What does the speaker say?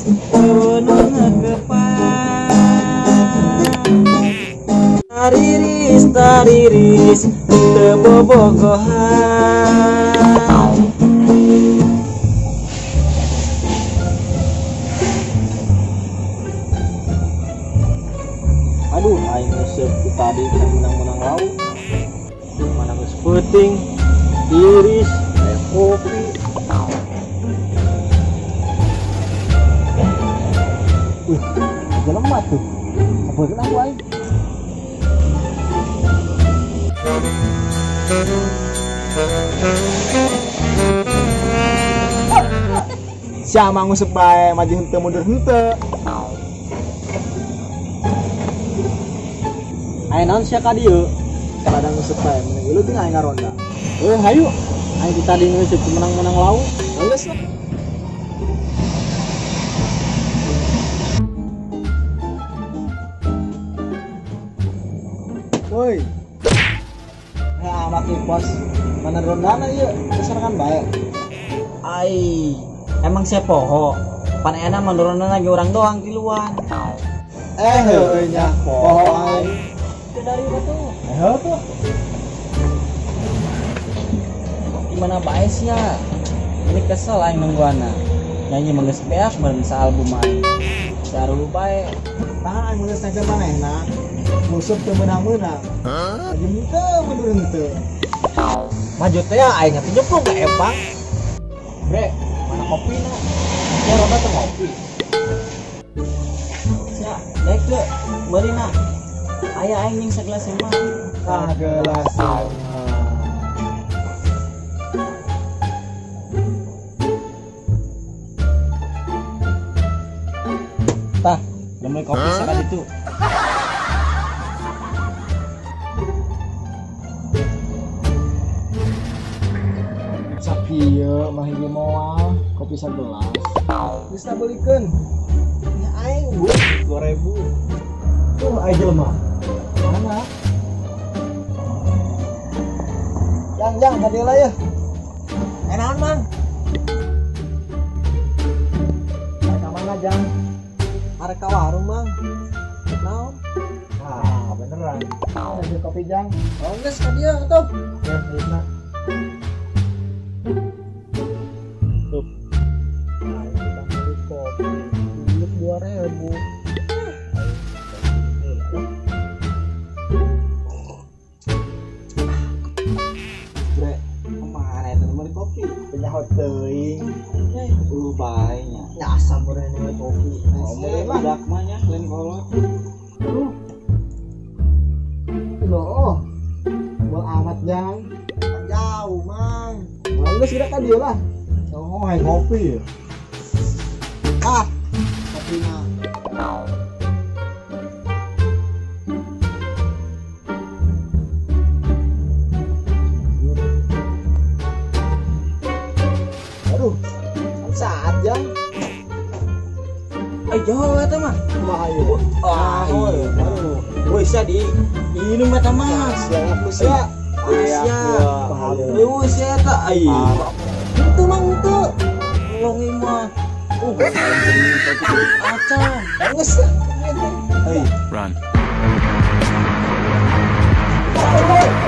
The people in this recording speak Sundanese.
Tariris eueuh nu ngekepan. Tariris tariris teu bobogohan. Aduh, aing nguseup ti tadi can menang-menang lauk. Mana geus peuting, tiris, aya kopi. Wih, jelema tuh. Apa kenapa aing? Siapa nguseup bae maju henteu mundur henteu. Ayo naon sia ka dieu? Kadang nguseup bae mending geuleuh ting aing ngaronda. Hayu. Aing ti tadi nguseup menang-menang lauk. Geus lah. Woi. Nah, amat nih pos. Mana rondana ieu? Keserangan bae. Ai, emang sia poho. Pan enak mah rondana lagi orang doang tiluan. Heueuh nya poho aing. Dari batu. Heuh tuh. Gimana bae sia? Ini kesel aing nungguana. Nyanyi mah geus beak meureun sa-album aing. Saruh bae. Tah aing geus nangkeun manehna. Nguseup teu meunang-meunang. Maju henteu mundur henteu. Maju teh aing atuh nyemplung ka empang. Bre, mana kopina? Sia roda teu ngopi. Sia, daek teu meurina. Aya aing jeung sagelas mah. Sagelas mah. Tah, udah mulai kopi sekali itu. Sakieu mah hiji moal kopi sagelas. Geus tabeulikeun. Nya aing eueuh 2000. Tuh aing jelema. Mana? Jang, tadi lah ya. Enakan, Mang. Arek mana, Jang? Arek ka warung, Mang. Naon? Ah, beneran. Ada kopi, Jang. Oh, geus ka dieu atuh. Ya, ayeuna. Tuh. Nah, kita beli kopi duit 2000. Bre, kemana itu beli kopi? Penyaho teuing. Bae nya. Nyasar meureun beli kopi. Oh, budak mah nya lain kolot. Aduh. Loh. Bol amat, Jang. Jauh, Mang. Geus geura ka dieu lah. Oh, hayang ngopi ya. Ah, kopina. Aduh, kan saat Jang. Jauh eta mah. Kumaha ieu? Ah, aduh. Woi, sia di minum eta mah. Siap, sia. Sia. Leuweung sia eta ai. Henteu Mang henteu. Longi mah. Acan. Geus lah. Hei, run. Oh.